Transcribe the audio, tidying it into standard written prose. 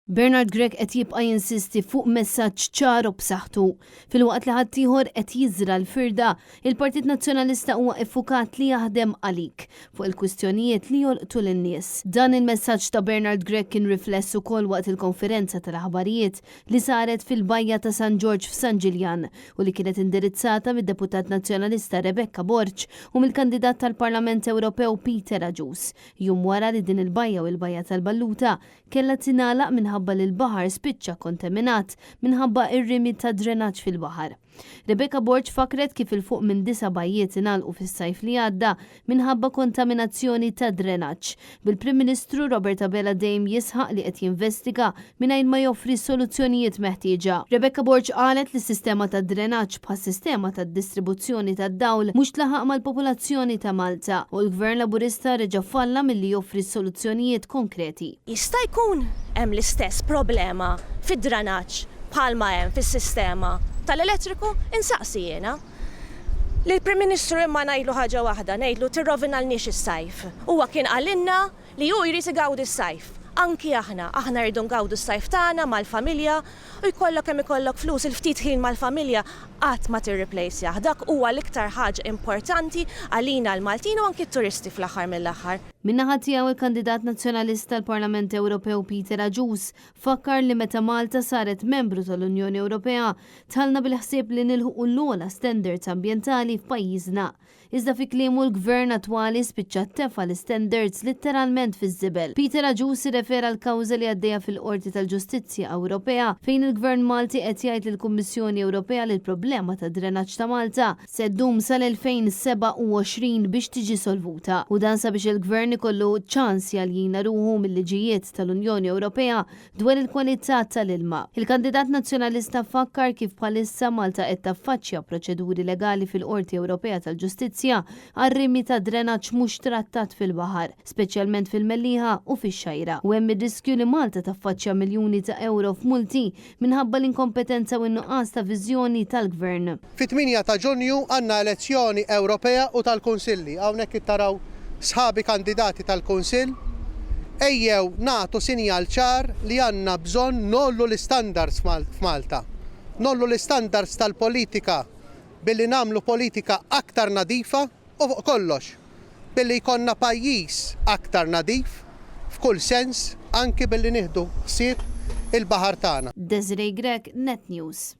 Bernard Grech qed jibqa' jinsisti fuq messaġġ ċar u b'saħħtu. Filwaqt li ħaddieħor qed jiżra' l-firda, il-Partit Nazzjonalista huwa iffukat li jaħdem għalik fuq il-kwistjonijiet li jolqtu lin-nies. Dan il-messaġġ ta' Bernard Grech kien rifless ukoll waqt il-konferenza tal-aħbarijiet li saret fil-Bajja ta' San Ġorġ f'San Ġiljan u li kienet indirizzata mid-Deputat Nazzjonalista Rebecca Borg u mill-kandidat tal-Parlament Ewropew Peter Agius, jum wara li din il-bajja u l-Bajja tal-Balluta kellha tingħalaq minħabba li l-baħar spiċċa kontaminat minħabba r-rimi ta' drenaġġ fil-baħar. Rebecca Borg fakkret kif 'il fuq minn disa' bajjiet ingħalqu fis-sajf li għadda minħabba kontaminazzjoni ta' drenaġġ, bil-Prim Ministru Robert Abela dejjem jisħaq li qed jinvestiga mingħajr ma joffri s-soluzzjonijiet meħtieġa. Rebecca Borg qalet li s-sistema tad-drenaġġ bħas-sistema tad-distribuzzjoni tad-dawl mhux tlaħaq mal-popolazzjoni ta' Malta u l-Gvern Laburista reġa' falla milli joffri soluzzjonijiet konkreti. Jista' jkun hemm l-istess problema fid-dranaġġ bħalma hemm fis-sistema tal-elettriku? Insaqsi jiena. Lill-Prim Ministru imma ngħidlu ħaġa waħda, ngħidlu tirrovinalniex is-sajf. Huwa kien qalilna li hu jrid igawdi s-sajf. Anki aħna, aħna rridu ngawdu s-sajf tagħna mal-familja u jkollok kemm ikollok flus, il-ftit ħin mal-familja qatt ma tirriplejsjah. Dak huwa l-iktar ħaġa importanti għalina l-Maltin u anki t-turisti fl-aħħar mill-aħħar. Min-naħa tiegħu il-kandidat Nazzjonalista għall-Parlament Ewropew Peter Agius fakkar li meta Malta saret membru tal-Unjoni Ewropea dħalna bil-ħsieb li nilħqu l-ogħla standards ambjentali f'pajjiżna. Iżda fi kliemu l-Gvern attwali spiċċa tefa' l-istandards litteralment fiż-żibel. Peter Agius irrefera għall-kawża li għaddejja fil-Qorti tal-Ġustizzja Ewropea fejn il-Gvern Malti qed jgħid lill-Kummissjoni Ewropea li l-problema tad-drenaġġ ta' Malta se ddum sal-2027 biex tiġi solvuta u dan sabiex il-Gvern ikollu ċans jaljina ruħu mil-liġijiet tal-Unjoni Ewropea Dwar il-kwalità tal-ilma, il-kandidat Nazzjonalista fakkar kif bħalissa Malta qed taffaċċja proċeduri legali fil-Qorti Ewropea tal-Ġustizzja għar-rimi ta' drenaġġ mhux trattat fil-baħar, speċjalment fil-Mellieħa u fix-Xgħajra, u hemm ir-riskju li Malta taffaċċja miljuni ta' ewro f'multi minħabba l-inkompetenza u n-nuqqas ta' viżjoni tal-Gvern. Fit-tmienja ta' Ġunju għandna elezzjoni Ewropea u tal-Kunsilli. Hawnhekk qed taraw sħabi kandidati tal-Kunsill. Ejjew nagħtu sinjal ċar li għandna bżonn ngħollu l-istandards f'Malta. Ngħollu l-istandards tal-politika billi nagħmlu politika aktar nadifa u fuq kollox billi jkollna pajjiż aktar nadif f'kull sens anki billi nieħdu ħsieb il-baħar tagħna. Desiree Grech, Net News.